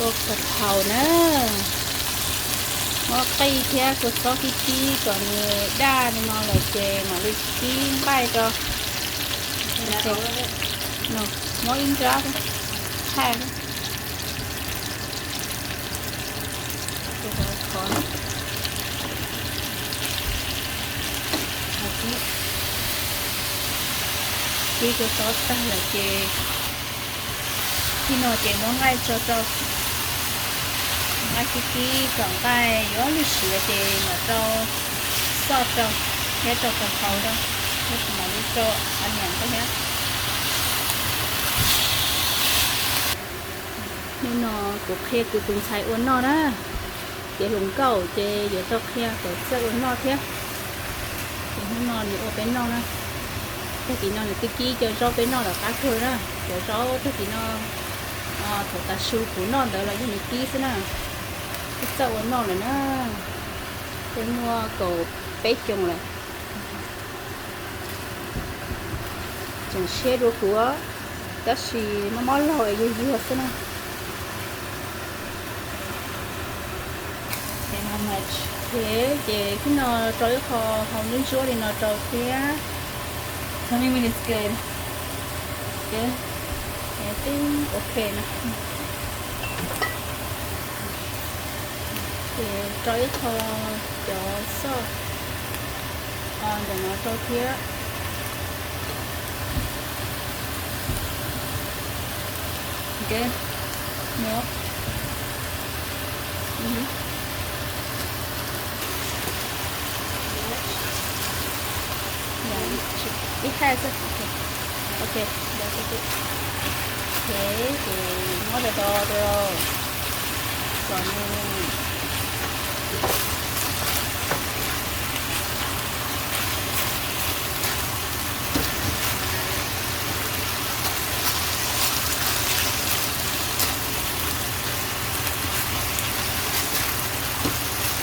Ua ka thaum na, muab qij thiab kua txob kib kib kom nws daj li no lawm ces mam li kib nqaij rau. Muab ib nrab thaj. Kib kua txob tag lawm ces tib no ces muab nqaij tso rau. Nqaij kib kib kom nqaij yuav lwj siav ces mam rau xoj rau, thiab rau ka thaum rau, thiab kuv mam li rau onion rau thiab. Hnub no kuv qhia kuv tus ntxhais ua noj na, ces hluas nkauj ces yuav tau qhia kom txawj ua noj thiab. Ces hnub no nws ua peb noj na. Tag kis no nws twb kib cov zaub peb noj lawm qab kawg na. Cov zaub tag kis no, thaum tav su kuv noj ntawd los yog nws kib xwb na. Twb txawj ua noj lawm na. Twb muaj kaum peb xyoos lawm. Tseem siab dua kuv, tab sis mob mob laug es yuag yuag xwb na. Ces tib no rau ib qho hau ntsuab ntsuab li no rau thiab. Tell me when it's good. Good? I think okay na. Ces rau ib qho cov xoj ntawm no rau thiab. Good. More. Mhm. Yeah, it has it. Okay. Okay, that's okay. Okay, ces muab rau rau rau kom nws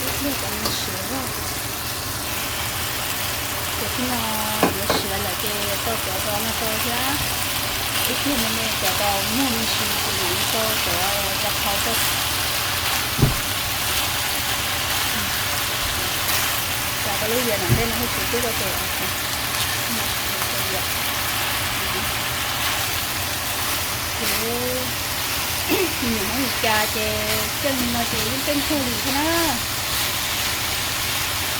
ib pliag kom nws siav zog. Ces tib no yuav siav lawm ces rau cov no rau thiab. Ib pliag me me cov tau muag me ntsis ces mam li rau cov ka phau rau. Cov tau lub yias no ntej no thiaj tsis tub rau ces. Ces me nyuam Hmoob Meskas ces keej no ces yeej keej kawg li thiab na.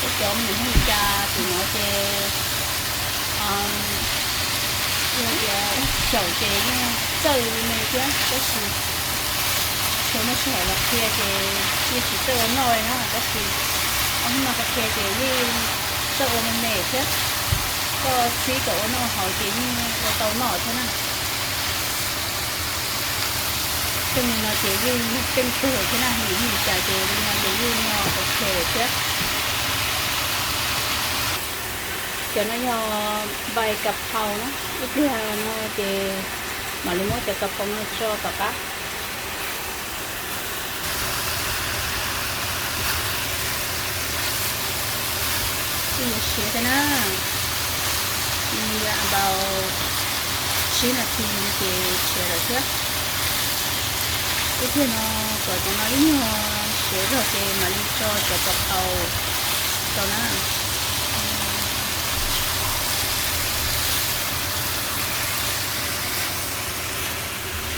Peb cov me nyuam Hmoob Meskas tim no ces yog tias ib xyaum ces yeej txawj me thiab tab sis tsis muaj sij hawm los qhia ces yeej tsis txawj ua noj li na, tab sis ob hnub no qhia ces yeej txawj ua me me thiab. Koj txib kom ua noj haus ces yeej ua tau noj thiab na. Keej li no ces yeej keej kawg thiab na, me nyuam Hmoob Meskas ces li no ces yeej yog ok thiab. Cov no yog npais ka phau na, ib pliag no ces mam li muab cov ka phau no tso tom qab. Ib yuav siav thiab na, about tsib nas this ces siav lawm thiab. Ib pliag no kom cov no ib nyuag siav zog ces mam li tso cov ka phau rau na.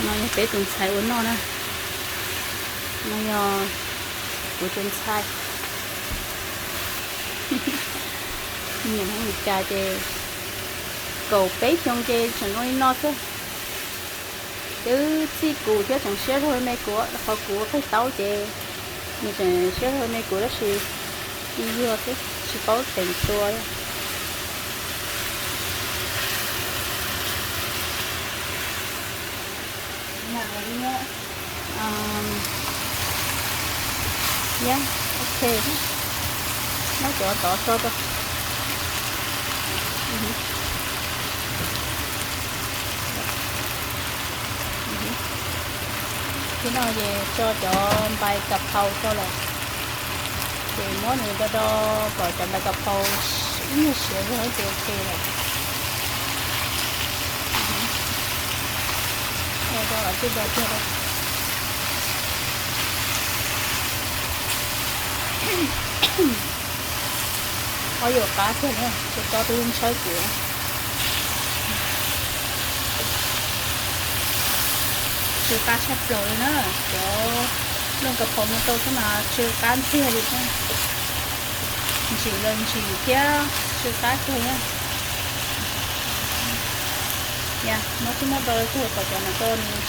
No yog peb tus ntxhais ua noj na. No yog kuv tus ntxhais. Me nyuam Hmoob Meskas ces kaum peb xyoo ces tseem zoo li no xwb. Twb txij kuv thiab tseem siab zog me kuv, qhov kuv qig taub ces nws tseem siab zog me kuv tab sis yuag xwb tsis paub teem tua. Yog, ok. Muab cov tod tso rau. Tib no ces tso cov npais ka phau rau lawm, ces muab nws rau rau kom cov npais ka phau ib nyuag siav zog ces ok lawm. Rau rau los tij rau tiag rau. Ob yuam qab tiag na, tus tob twb tshawb kuv. Tsw qab tshaj plaws li na, cov looj kas phaus no rau xwb mas tsw qab tiag li thiab. Ntsim los ntsim thiab tsw qab tiag na. Muab tib muab do tuag kom cov no rau nws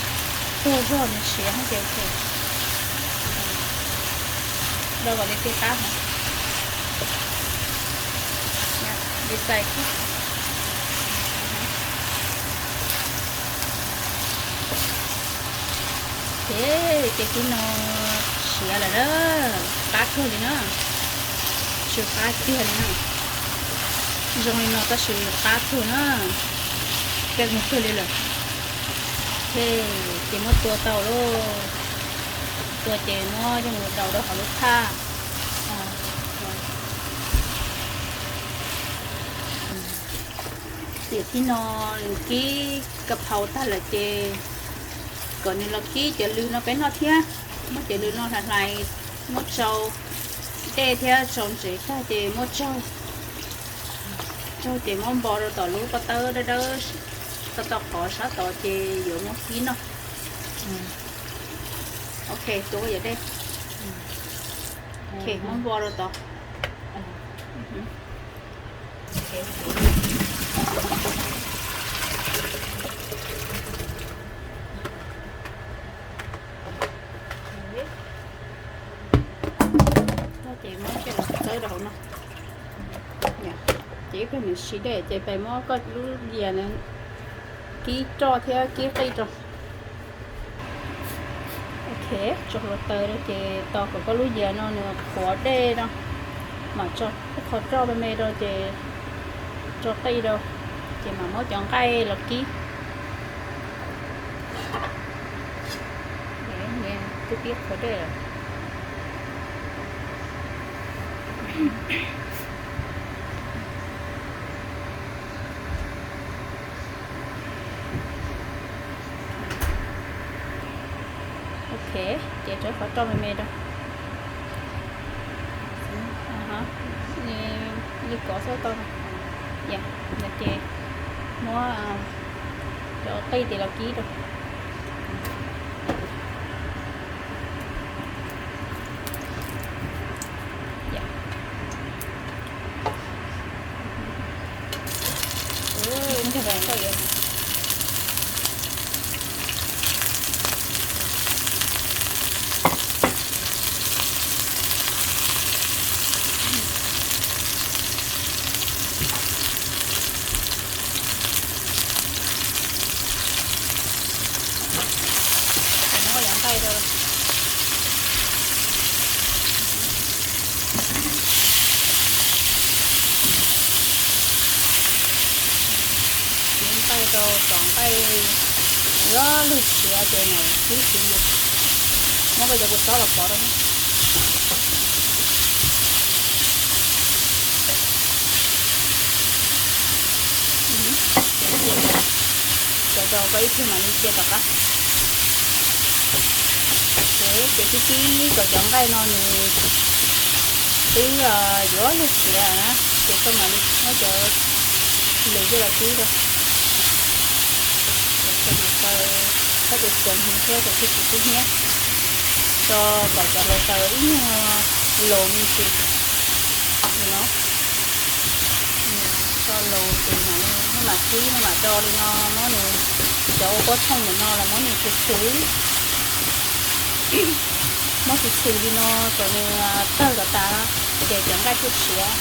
tuag zog nws siav ces ok. Do kom li tej qab hov. Li xais xwb. Ces ces tib no siav lawm na, qab kawg li na, tsw qab tiag li na. Zoo li no tab sis qab kawg na, keej kawg li lawm. Ces muab tua tau lauj, tua ces muab coj mus daus rau hauv lub thaj. Ces tib no kib kas phaus tag lawm ces kom nws los kib cov lws no peb noj thiab. Muab cov lws no hlais hlais, muab tsau dej thiab tsau ntsev tag ces muab tsaug, tsaug ces muab npo rau tom lub pob tawb dawb dawb, tau tau qhov sab tod ces yuav muab kib noj. Ok, tua yam dej. Ok, muab npo rau tod. Ces muab coj los txawb rau hauv no. Ces ib pliag nws siav dej ces peb muab koj lub yias no kib roj thiab kib qij rau. Ok, tso hluav taws rau ces tos kom koj lub yias no nws qhuav dej rau, mam tso qhov roj me me rau ces tso qij rau, ces mam muab cov nqaij los kib. Twb kib qhuav dej lawm. Ok, ces tso qhov roj me me rau. Li kov xwb tau. Yog no ces muab cov qij tes los kib rau. Muab cov nqaij rau, cov nqaij rau, cov nqaij yuav luag siav ces mam kib siv yus. Muab koj cov kua txob los pov rau. Cov rau koj ib pliag mam li cia tom qab. Ces tib tib kom cov nqaij no nws twb yuav luag siav na, ces koj mam li muab cov lws coj los kib rau. Cov hluav taws, tab sis txaus hnyiab thiab, txaus tib tsis tib hnyiab, tso kom cov hluav taws ib nyuag laus me ntsis no. Tso laus ces mam li, mam kib, mam do li no, muab nws, cov ua pob thooj ntawm no los muab nws txhwv txhwv, muab txhwv txhwv li no kom nws tawg kom tas, ces cov nqaij thiaj siav.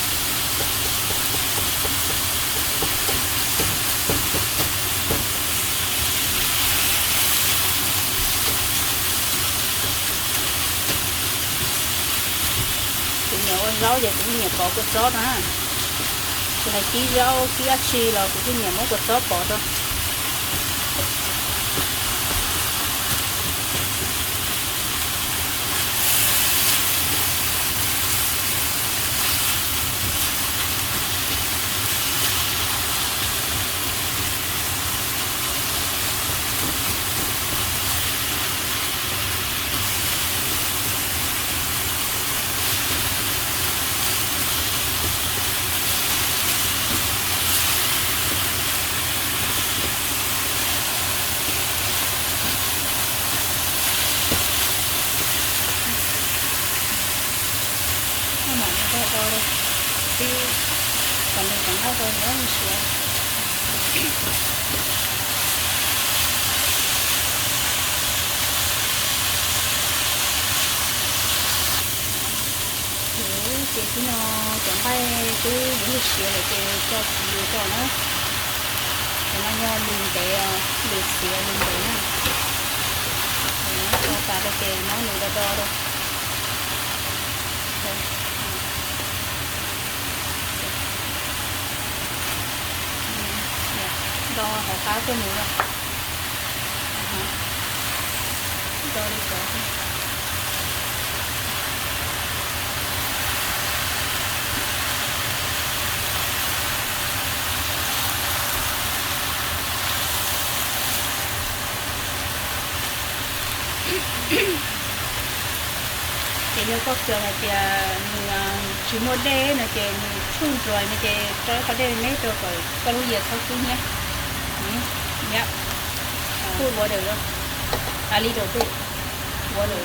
Kuv nyiam ua zaub ces kuv nyiam pov kua txob na. Tsis hais kib zaub kib dab tsi los kuv thiaj nyiam muab kua txob pov rau. Tau yuav siav. Ces tib no cov nqaij twb yuav siav lawm ces tso txiv lws rau na. Cov no yog lws ntev, lws xiav lws ntev na. Tso tas rau ces muab nws do do rau. Do hauv qab tuaj mus lawm. Do li cov. Ces yog koj xav hais tias nws tsis muaj dej no ces nws too dry no ces rau ib qho dej me me rau kom koj lub yias txhob kub hnyiab. Yep. Put water, a little bit water.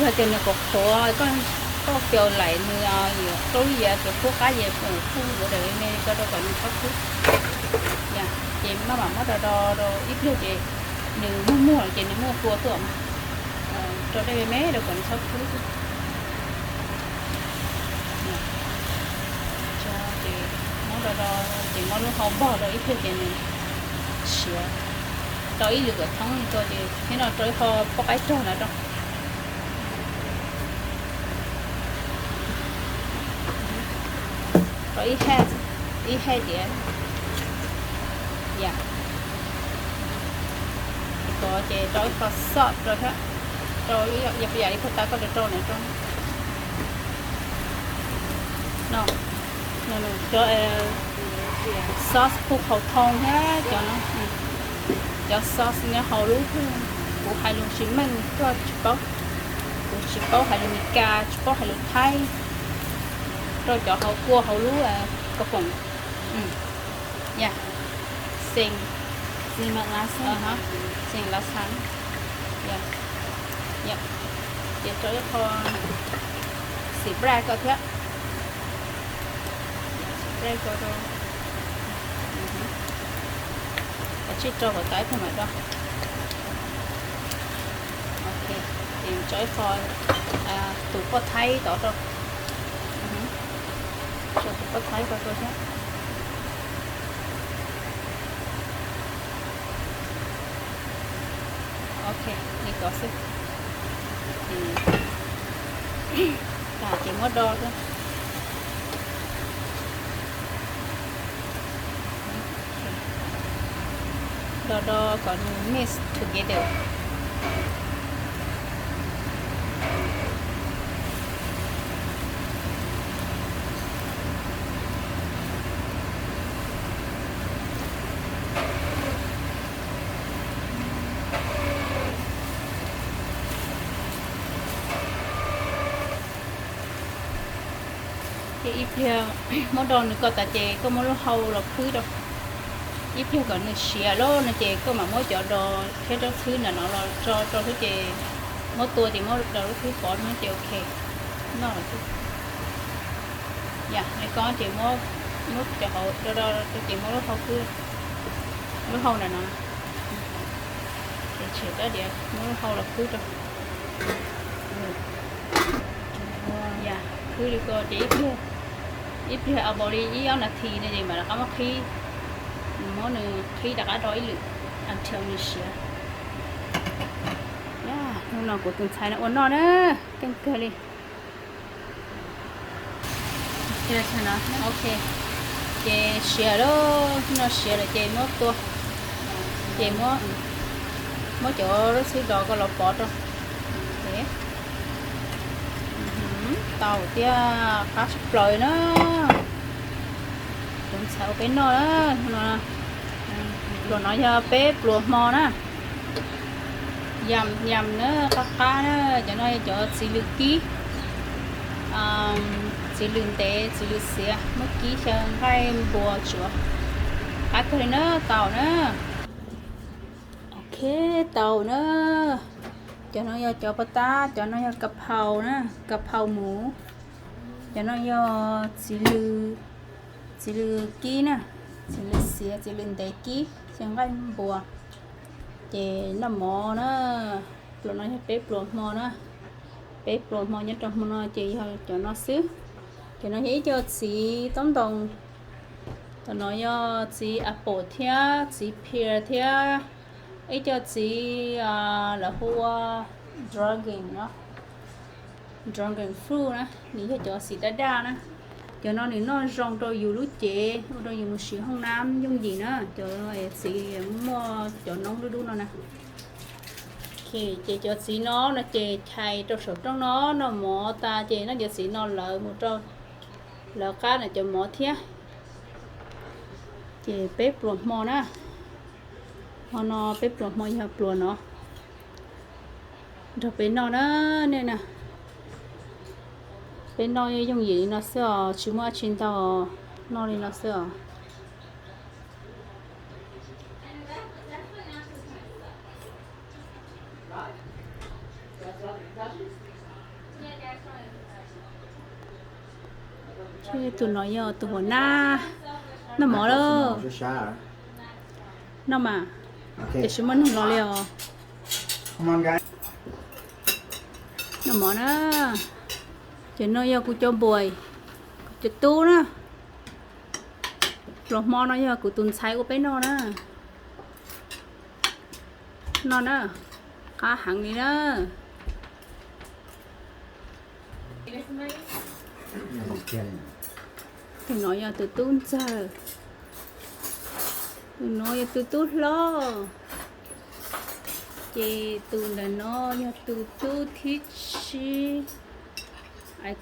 Yog tias nws qhuav qhuav, koj xav laim nws yuav rau lub yias ces pub qab yias, put water me me rau rau kom nws txhob kub. Ces maj mam muab do do rau ib pliag ces nws muag muag ces nws muaj tua tuaj mas. Rau dej me me rau kom nws txhob kub xwb. Ces muab do do, ces muab lub hau npog rau ib pliag ces nws siav. Rau ib lwm kom thoob li ko ces thiab no rau ib qho poj qaib rog ntawd rau. Rau ib haj, ib haj diav. Yam li ko ces rau ib qho sauce rau thiab. Rau ib yam li puag ta koj rau rau ntawd rau. No, cov sauce pub hau thoob thiab cov no, cov sauce nyob hauv lub, kuv hais lus tsis meej koj tsis paub, kuv tsis paub hais lus Meskas, tsis paub hais lus Thaib, rau cov hauv kua hauv lub kaus foom. Yam, xeem, xeem lav xav, ces rau ib qho xim braj koj thiab. Braj koj rau, kav tsij rau kom tau ib pawg mam do. Ok, ces tso ib qho tus poj thaib tod rau. Tso tus poj thaib ko rau thiab. Ok, li ko xwb. Ces, tas ces muab do thiab. Do do kom nws mix together. Ces ib pliag muab do nws ko tas ces koj muab lub hau los khwb rau. Ib pliag kom nws siav lawm no ces koj mam muab cov dos thiab rau txhwb ntawm no los tso rau xwb ces muab tua ces muab do lub khwb pov rau no ces ok. Noj lawm xwb. Yam li ko ces muab, muab cov hauv do do rau ces muab lub hau khwb, lub hau ntawm no. Ces tshem rab diav muab lub hau los khwb rau. Yam, khwb li ko ces ib pliag, ib pliag about li ib ob nas this no ces mam rov qab muab qhib, muab nws qhib rov qab do ib lwm until nws siav. Yam, hnub no kuv tus ntxhais no ua noj na, keej kawg li. Ok, ces siav lawm, hnub no siav lawm ces muab tua, ces muab, muab cov lub txhwb dos ko los pov rau. Tau thiab, qab tshaj plaws na. Tus ntxhais ua peb noj na, pluas no yog peb pluas hmo na. Yam yam na, qab qab na, cov no yog cov txiv lws kib, txiv lws ntev, txiv lws xiav, muab kib xyaw nqaij npua tsuav. Qab kawg li na, tau na. Ok, tau na. Cov no yog cov pov tab, cov no yog ka phau na, ka phau mus. Cov no yog txiv lws, Txiv lws kib na, txiv lws xiav, txiv lws ntev kib, xyaw nqaij npua. Ces noj mov na, pluas no yog peb pluas hmo na, peb pluas hmo nyob rau hmo no ces yog cov no xwb. Cov no yog ib co txiv taub ntoos, cov no yog txiv apple thiab txiv pear thiab ib co txiv lawv hu ua dragon no, dragon fruit na, nws yog cov txiv daj daj na. Cov no nws noj zoo rau yus lub cev, ua rau yus mus siv hoob nab yooj yim na, cov txiv muaj cov noob dub dub no na. Ces cov txiv no no ces chais rau saum rooj no, noj mov tas ces noj cov txiv no lawv mus rau lawv qab na cov mov thiab. Ces peb pluas hmo na, hmo no peb pluas hmo yog pluas no nrog peb noj na, nej na. Peb noj yooj yim li no xwb os, tsis muaj dab tsi ntau, noj li no xwb os. Tus no yog tus huam nab. Noj mov lawm. Noj mas, tiam sis muaj neeg los li os. Noj mov na. Ces no yog kuv cov boys, kuv cov tub na. Pluas hmo no yog kuv tus ntxhais ua peb noj na. Noj na, qab heev li na. Tus no yog tus tub ntxawg, tus no yog tus tub hlob, ces tus ntawm no yog tus tub thib tsib,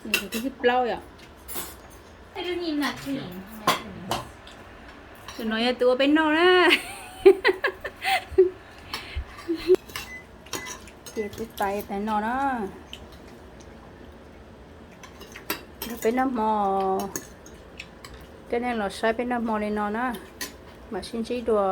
tus thib plaub yom. Tus no yog tus ua peb noj na. Ces tus tais tais no na, nrog peb noj hmo, coj nej los saib peb noj hmo li no na, mam sib ntsib dua.